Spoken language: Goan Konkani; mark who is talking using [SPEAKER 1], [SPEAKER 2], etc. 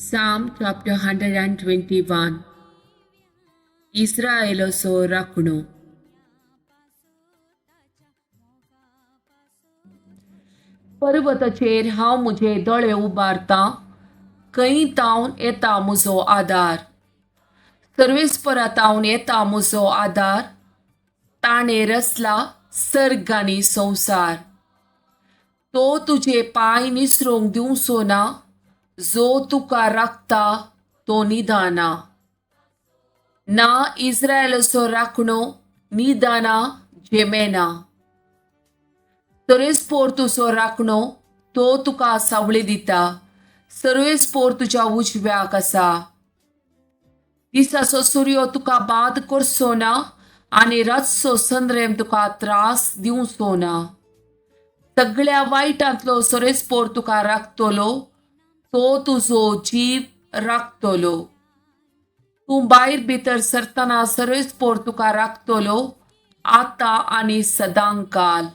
[SPEAKER 1] Psalm chapter 121. इस्रायलाचो राखणो. पर्वताचेर हांव म्हजे दोळे उबारतां, खंय तावन येता म्हजो आदार? सर्वेस्परा तावन येता म्हजो आदार, ताणें रचला सर्ग आनी संवसार. तो तुजे पांय निसरूंक दिवचो ना, जो तुका राखता तो न्हिदना. ना इस्रायलाचो राखणो न्हिदना, झेमेना. सर्वेस्पोर तुजो राखणो, तो तुका सावळी दिता, सर्वेस्पोर तुज्या उजव्याक आसा. दिसाचो सुर्यो तुका बाद करचो ना आनी रातचो संद्रेम तुका त्रास दिवचो ना. सगळ्या वायटांतलो सर्वेस्पोर तुका राखतलो, तो तुजो जीव राखतलो. तूं भायर भितर सरतना सर्वेस्पोर तुका राखतलो, आतां आनी सदांकाल.